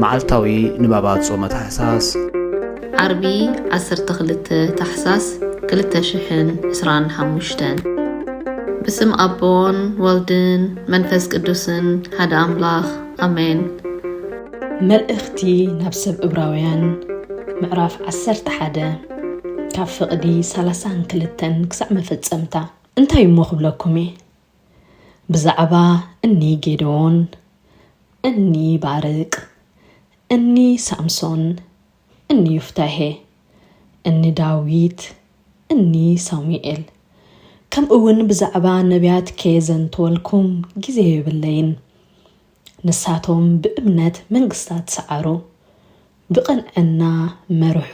መዓልታዊ ንባባት ጾመ ታሕሳስ። ዓርቢ ዓሰርተ ክልተ ታሕሳስ ክልተ ሽሕን ዕስራን ሓሙሽተን። ብስም ኣቦን ወልድን መንፈስ ቅዱስን ሓደ ኣምላኽ ኣሜን። መልእኽቲ ናብ ሰብ እብራውያን ምዕራፍ ዓሰርተ ሓደ ካብ ፍቕዲ ሰላሳን ክልተን ክሳዕ መፈጸምታ። እንታይ እሞ ክብለኩም እየ? ብዛዕባ እኒ ጌዴዎን፣ እኒ ባርቅ፣ እኒ ሳምሶን፣ እኒ ዮፍታሄ፣ እኒ ዳዊት፣ እኒ ሳሙኤል፣ ከምኡ እውን ብዛዕባ ነቢያት ከየዘንተወልኩም ግዜ የብለይን። ንሳቶም ብእምነት መንግስታት ሰዓሩ፣ ብቕንዕና መርሑ፣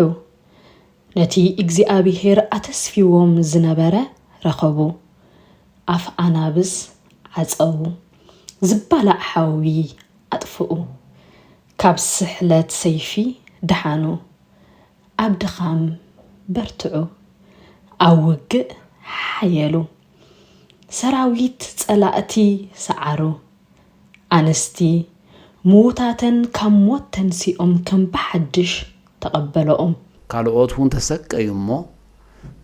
ነቲ እግዚኣብሄር ኣተስፊዎም ዝነበረ ረኸቡ። ኣፍ ኣናብስ ዓጸዉ፣ ዝባላዕ ሓዊ ኣጥፍኡ፣ ካብ ስሕለት ሰይፊ ደሓኑ፣ ኣብ ድኻም በርትዑ፣ ኣብ ውግእ ሓየሉ። ሰራዊት ጸላእቲ ሰዓሩ፣ ኣንስቲ ምዉታተን ካብ ሞት ተንሲኦም ከም ብሓድሽ ተቐበለኦም። ካልኦት እውን ተሰቀዩ እሞ፣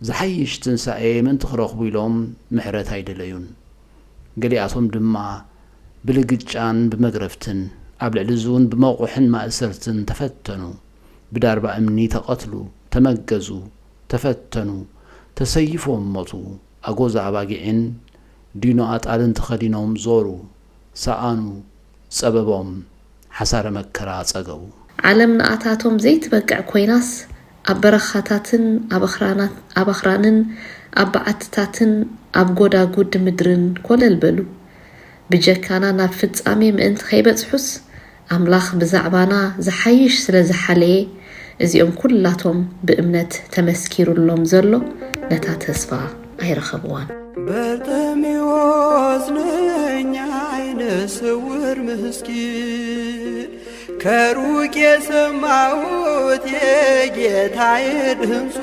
ዝሓይሽ ትንሳኤ ምእንቲ ክረኽቡ ኢሎም ምሕረት ኣይደለዩን። ገሊኣቶም ድማ ብልግጫን ብመግረፍትን፣ ኣብ ልዕሊ እዚ እውን ብመቑሕን ማእሰርትን ተፈተኑ። ብዳርባ እምኒ ተቐትሉ፣ ተመገዙ፣ ተፈተኑ፣ ተሰይፎም ሞቱ። ኣጎዛ ኣባጊዕን ዲኖ ኣጣልን ተኸዲኖም ዞሩ፣ ሰኣኑ፣ ጸበቦም፣ ሓሳረ መከራ ጸገቡ። ዓለም ንኣታቶም ዘይትበቅዕ ኮይናስ፣ ኣብ በረኻታትን ኣብ ኣኽራናት-፣ ኣብ ኣኽራንን ኣብ በዓትታትን ኣብ ጎዳጉድ ምድርን ኮለል በሉ። ብጀካና ናብ ፍጻሜ ምእንቲ ከይበጽሑስ፣ ኣምላኽ ብዛዕባና ዝሓይሽ ስለ ዝሓለየ፣ እዚኦም ኩላቶም ብእምነት ተመስኪሩሎም ዘሎ ነታ ተስፋ ኣይረኸብዋን። በርጤሜዎስ ነኛ ዓይነ ስውር ምስኪን፣ ከሩቅ የሰማሁት የጌታዬ ድምፁ፣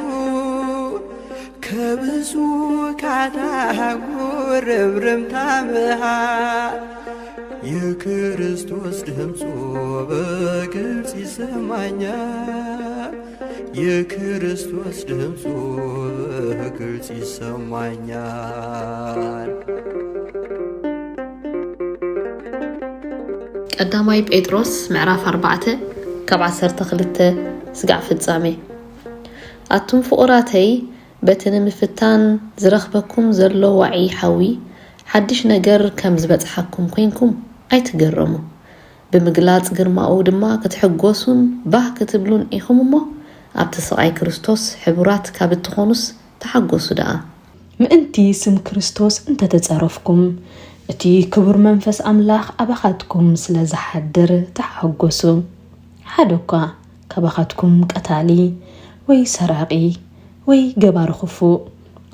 ከብዙ ካታ ጉርምርምታ መሃል የክርስቶስ ድምፁ በግልጽ ይሰማኛል። የክርስቶስ ድምፁ በግልጽ ይሰማኛል። ቀዳማይ ጴጥሮስ ምዕራፍ ኣርባዕተ ካብ ዓሰርተ ክልተ ስጋዕ ፍጻሜ። ኣቱም ፍቑራተይ፣ በቲ ንምፍታን ዝረኽበኩም ዘሎ ዋዒ ሓዊ ሓድሽ ነገር ከም ዝበጽሓኩም ኮይንኩም ኣይትገረሙ። ብምግላጽ ግርማኡ ድማ ክትሕጎሱን ባህ ክትብሉን ኢኹም እሞ፣ ኣብቲ ስቓይ ክርስቶስ ሕቡራት ካብ እትኾኑስ ተሓጎሱ ደኣ። ምእንቲ ስም ክርስቶስ እንተ ተጸረፍኩም፣ እቲ ክቡር መንፈስ ኣምላኽ ኣባኻትኩም ስለ ዝሓድር ተሓጎሱ። ሓደ እኳ ካባኻትኩም ቀታሊ ወይ ሰራቒ ወይ ገባሪ ክፉእ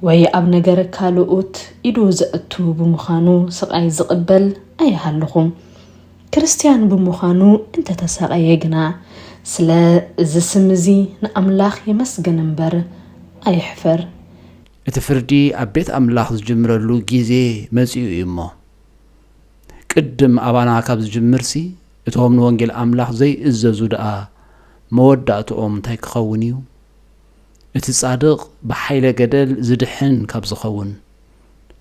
ወይ ኣብ ነገር ካልኡት ኢዱ ዘእቱ ብምዃኑ ስቓይ ዝቕበል ኣይሃልኹም። ክርስትያን ብምዃኑ እንተ ተሳቐየ ግና፣ ስለ እዚ ስም እዚ ንኣምላኽ የመስግን እምበር ኣይሕፈር። እቲ ፍርዲ ኣብ ቤት ኣምላኽ ዝጅምረሉ ግዜ መጺኡ እዩ እሞ፣ ቅድም ኣባና ካብ ዝጅምርሲ፣ እቶም ንወንጌል ኣምላኽ ዘይእዘዙ ደኣ መወዳእትኦም እንታይ ክኸውን እዩ? እቲ ጻድቕ ብሓይለ ገደል ዝድሕን ካብ ዝኸውን፣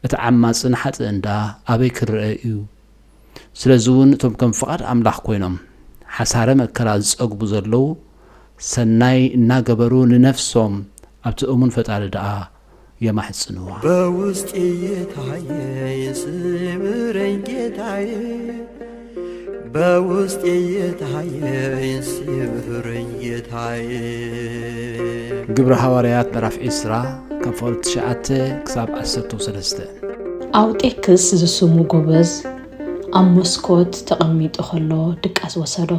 እቲ ዓማጽን ሓጥእን ደኣ ኣበይ ክረአ እዩ? ስለዚ እውን እቶም ከም ፍቓድ ኣምላኽ ኮይኖም ሓሳረ መከራ ዝጸግቡ ዘለዉ፣ ሰናይ እናገበሩ ንነፍሶም ኣብቲ እሙን ፈጣሪ ደኣ የማሕጽንዋ። በውስጤ የታየኝ ስምረኝ ጌታዬ፣ በውስጤ የታየኝ ስምረኝ ጌታዬ። ግብረ ሃዋርያት ምዕራፍ ዕስራ ካብ ፍቕዲ ትሽዓተ ክሳብ ዓሰርተ ሰለስተ። ኣውጤክስ ዝስሙ ጎበዝ ኣብ መስኮት ተቐሚጡ ኸሎ ድቃስ ወሰዶ።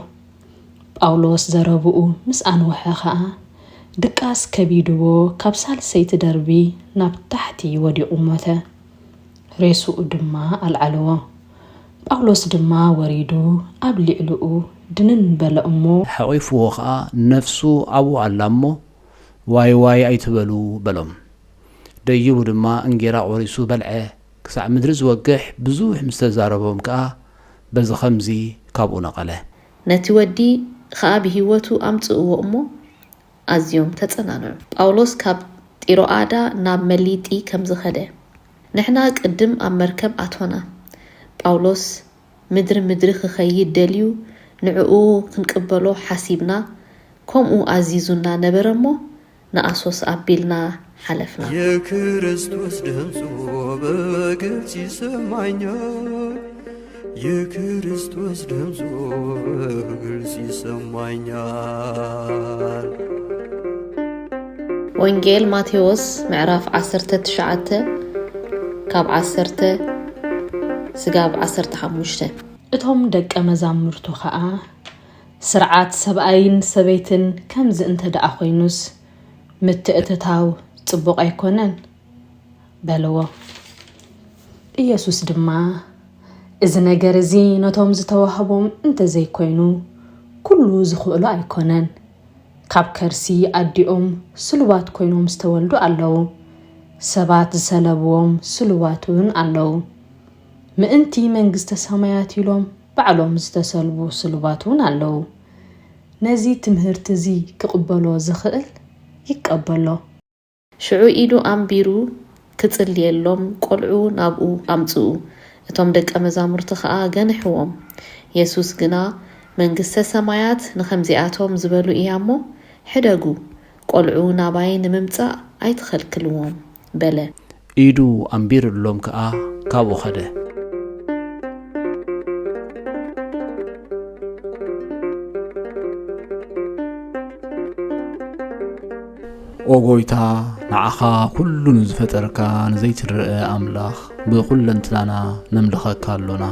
ጳውሎስ ዘረብኡ ምስ ኣንውሐ ኸኣ፣ ድቃስ ከቢድዎ ካብ ሳልሰይቲ ደርቢ ናብ ታሕቲ ወዲቑ ሞተ። ሬስኡ ድማ ኣልዓልዎ። ጳውሎስ ድማ ወሪዱ ኣብ ልዕሊኡ ድንን በለ እሞ፣ ሓቒፍዎ ኸኣ፣ ነፍሱ ኣብኡ ኣላ እሞ፣ ዋይ ዋይ ኣይትበሉ በሎም። ደይቡ ድማ እንጌራ ቖሪሱ በልዐ። ክሳዕ ምድሪ ዝወግሕ ብዙሕ ምስ ተዛረቦም ከኣ፣ በዚ ኸምዚ ካብኡ ነቐለ። ነቲ ወዲ ኸኣ ብህይወቱ ኣምጽእዎ እሞ ኣዝዮም ተጸናንዑ። ጳውሎስ ካብ ጢሮኣዳ ናብ መሊጢ ከም ዝኸደ፣ ንሕና ቅድም ኣብ መርከብ ኣቶና። ጳውሎስ ምድሪ ምድሪ ክኸይድ ደልዩ ንዕኡ ክንቅበሎ ሓሲብና፣ ከምኡ ኣዚዙና ነበረ እሞ ንኣሶስ ኣቢልና ሓለፍና። የክርስቶስ ድምፁ በግልጽ ይሰማኛል። የክርስቶስ ድምፁ በግልጽ ይሰማኛል። ወንጌል ማቴዎስ ምዕራፍ ዓሰርተ ትሽዓተ ካብ ዓሰርተ ስጋብ ዓሰርተ ሓሙሽተ። እቶም ደቀ መዛሙርቱ ኸኣ፣ ስርዓት ሰብኣይን ሰበይትን ከምዚ እንተ ደኣ ኾይኑስ፣ ምትእትታው ጽቡቕ ኣይኮነን በልዎ። ኢየሱስ ድማ፣ እዚ ነገር እዚ ነቶም ዝተዋህቦም እንተ ዘይኮይኑ፣ ኩሉ ዝኽእሉ ኣይኮነን። ካብ ከርሲ ኣዲኦም ስሉባት ኮይኖም ዝተወልዱ ኣለዉ። ሰባት ዝሰለብዎም ስሉባት እውን ኣለዉ። ምእንቲ መንግስተ ሰማያት ኢሎም ባዕሎም ዝተሰልቡ ስሉባት እውን ኣለዉ። ነዚ ትምህርቲ እዚ ክቕበሎ ዝኽእል ይቀበሎ። ሽዑ ኢዱ ኣንቢሩ ክጽልየሎም ቆልዑ ናብኡ ኣምጽኡ። እቶም ደቀ መዛሙርቲ ኸኣ ገንሕዎም። የሱስ ግና፣ መንግስተ ሰማያት ንኸምዚኣቶም ዝበሉ እያ እሞ፣ ሕደጉ፣ ቆልዑ ናባይ ንምምጻእ ኣይትኸልክልዎም በለ። ኢዱ ኣንቢርሎም ከኣ ካብኡ ኸደ። ኦ ጎይታ፣ ንዓኻ ኩሉ ንዝፈጠርካ ንዘይትረአ ኣምላኽ ብኹለንትናና ነምልኸካ ኣሎና።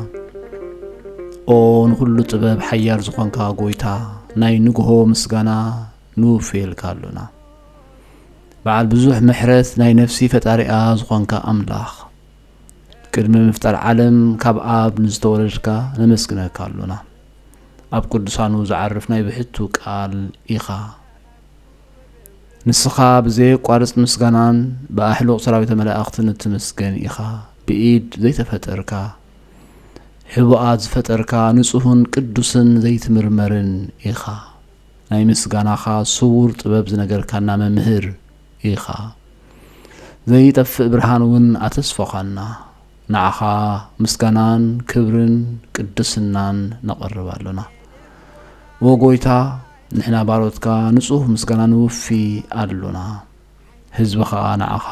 ኦ ንኹሉ ጥበብ ሓያል ዝኾንካ ጎይታ፣ ናይ ንግሆ ምስጋና ንውፍየልካ ኣሎና። በዓል ብዙሕ ምሕረት ናይ ነፍሲ ፈጣሪኣ ዝኾንካ ኣምላኽ፣ ቅድሚ ምፍጣር ዓለም ካብ ኣብ ንዝተወለድካ ነመስግነካ ኣሎና። ኣብ ቅዱሳኑ ዝዓርፍ ናይ ብሕቱ ቃል ኢኻ። ንስኻ ብዘየቋርጽ ምስጋናን ብኣሕሉቕ ሰራዊተ መላእኽትን እትምስገን ኢኻ። ብኢድ ዘይተፈጠርካ፣ ሕቡኣት ዝፈጠርካ፣ ንጹህን ቅዱስን ዘይትምርመርን ኢኻ። ናይ ምስጋናኻ ስዉር ጥበብ ዝነገርካና መምህር ኢኻ። ዘይጠፍእ ብርሃን እውን ኣተስፈኻና። ንዓኻ ምስጋናን ክብርን ቅድስናን ነቕርብ ኣሎና። ኦ ጎይታ፣ ንሕና ባሮትካ ንጹህ ምስጋና ንውፊ ኣሎና። ህዝቢ ኸኣ ንዓኻ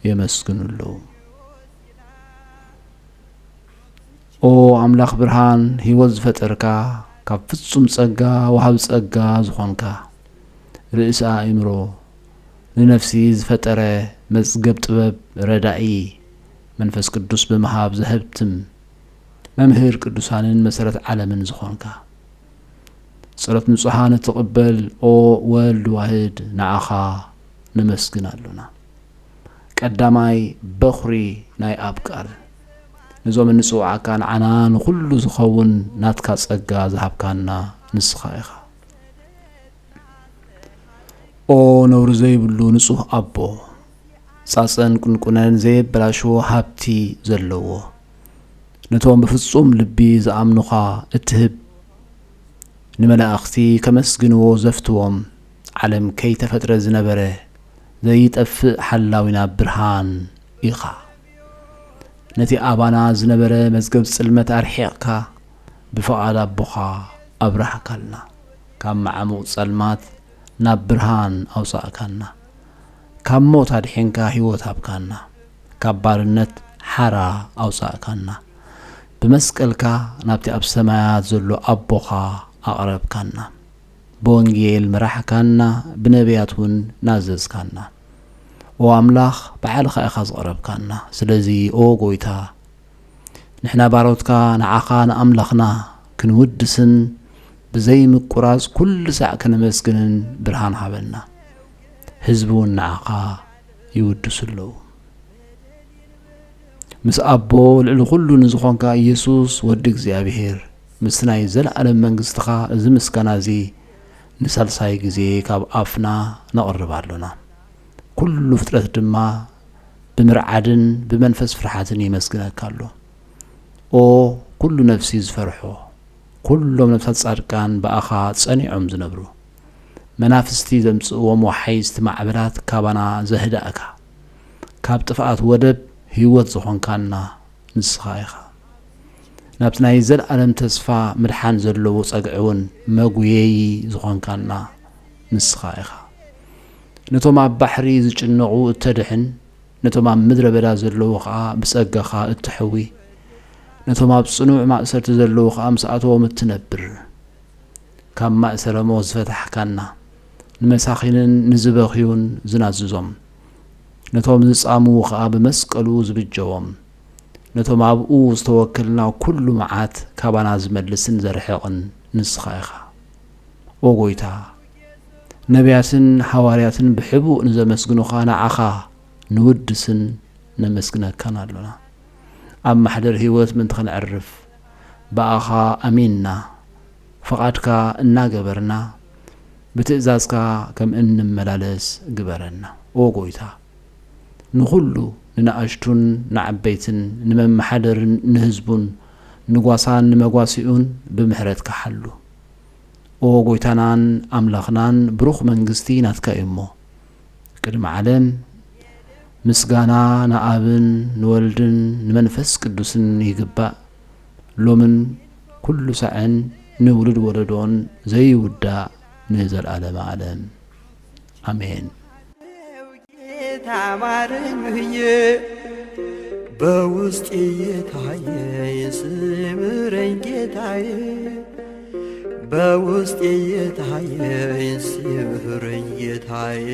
የመስግኑ ኣለዉ። ኦ ኣምላኽ ብርሃን፣ ህይወት ዝፈጠርካ፣ ካብ ፍጹም ጸጋ ወሃብ ጸጋ ዝኾንካ፣ ርእሲ ኣእምሮ፣ ንነፍሲ ዝፈጠረ፣ መጽገብ ጥበብ፣ ረዳኢ፣ መንፈስ ቅዱስ ብምሃብ ዘህብትም፣ መምህር ቅዱሳንን መሰረት ዓለምን ዝኾንካ፣ ጸሎት ንጹሃን እትቕበል ኦ ወልድ ዋህድ፣ ንዓኻ ነመስግን ኣሎና። ቀዳማይ በኹሪ ናይ ኣብ ቃል፣ ነዞም እንጽውዓካ ንዓና ንኹሉ ዝኸውን ናትካ ጸጋ ዝሃብካና ንስኻ ኢኻ። ኦ ነውሪ ዘይብሉ ንጹህ ኣቦ፣ ጻጸን ቁንቁነን ዘየበላሽዎ ሃብቲ ዘለዎ፣ ነቶም ብፍጹም ልቢ ዝኣምኑኻ እትህብ፣ ንመላእኽቲ ከመስግንዎ ዘፍትዎም፣ ዓለም ከይተፈጥረ ዝነበረ ዘይጠፍእ ሓላዊና ብርሃን ኢኻ። ነቲ ኣባና ዝነበረ መዝገብ ጽልመት ኣርሒቕካ፣ ብፍቓድ ኣቦኻ ኣብራህካልና። ካብ መዓሙቕ ጸልማት ናብ ብርሃን ኣውጻእካና። ካብ ሞት ኣድሒንካ ህይወት ሃብካና። ካብ ባርነት ሓራ ኣውጻእካና። ብመስቀልካ ናብቲ ኣብ ሰማያት ዘሎ ኣቦኻ ኣቕረብካና። ብወንጌል መራሕካና፣ ብነቢያት እውን ናዘዝካና። ኦ ኣምላኽ፣ ባዕልኻ ኢኻ ዝቐረብካና። ስለዚ ኦ ጎይታ፣ ንሕና ባሮትካ ንዓኻ ንኣምላኽና ክንውድስን ብዘይምቁራጽ ኩሉ ሳዕ ከነመስግንን ብርሃን ሃበና። ህዝቢ እውን ንዓኻ ይውድሱ ኣለዉ። ምስ ኣቦ ልዕሊ ኩሉ ንዝኾንካ ኢየሱስ ወዲ እግዚኣብሔር፣ ምስቲ ናይ ዘለኣለም መንግስትኻ እዚ ምስጋና እዚ ንሳልሳይ ግዜ ካብ ኣፍና ነቕርብ ኣሎና። ኩሉ ፍጥረት ድማ ብምርዓድን ብመንፈስ ፍርሓትን የመስግነካ ኣሎ። ኦ ኩሉ ነፍሲ ዝፈርሖ፣ ኩሎም ነፍሳት ጻድቃን ብኣኻ ጸኒዖም ዝነብሩ። መናፍስቲ ዘምጽእዎም ወሓይዝቲ ማዕበላት ካባና ዘህዳእካ፣ ካብ ጥፍኣት ወደብ ህይወት ዝኾንካና ንስኻ ኢኻ። ናብቲ ናይ ዘለኣለም ተስፋ ምድሓን ዘለዎ ጸግዒ እውን መጉየዪ ዝኾንካና ንስኻ ኢኻ። ነቶም ኣብ ባሕሪ ዝጭነቑ እተድሕን፣ ነቶም ኣብ ምድረ በዳ ዘለዉ ኸኣ ብጸጋኻ እትሕዊ፣ ነቶም ኣብ ጽኑዕ ማእሰርቲ ዘለዉ ኸኣ ምስኣቶም እትነብር፣ ካብ ማእሰረ ሞት ዝፈታሕካና፣ ንመሳኺንን ንዝበኽዩን ዝናዝዞም፣ ነቶም ዝጻምዉ ኸኣ ብመስቀሉ ዝብጀዎም፣ ነቶም ኣብኡ ዝተወከልና ኩሉ መዓት ካባና ዝመልስን ዘርሕቕን ንስኻ ኢኻ። ኦ ጎይታ፣ ነቢያትን ሃዋርያትን ብሕቡእ ንዘመስግኑኻ ንዓኻ ንውድስን ነመስግነካን ኣሎና። ኣብ ማሕደር ህይወት ምእንቲ ኽንዕርፍ ብኣኻ ኣሚንና፣ ፍቓድካ እናገበርና ብትእዛዝካ ከም እንመላለስ ግበረና። ኦ ጎይታ፣ ንኹሉ ንንኣሽቱን ንዓበይትን ንመመሓደርን ንህዝቡን ንጓሳን ንመጓሲኡን ብምሕረትካ ሓሉ። ኦ ጎይታናን ኣምላኽናን፣ ብሩኽ መንግስቲ ናትካ እዩ እሞ፣ ቅድሚ ዓለም ምስጋና ንኣብን ንወልድን ንመንፈስ ቅዱስን ይግባእ፣ ሎምን ኩሉ ሳዕን ንውሉድ ወለዶን ዘይውዳእ ንዘለዓለመ ዓለም። ኣሜን። ጌታ ማረኝ ብዬ በውስጤ የታየ ስምረኝ ጌታዬ፣ በውስጤ የታየ ስምረኝ ጌታዬ።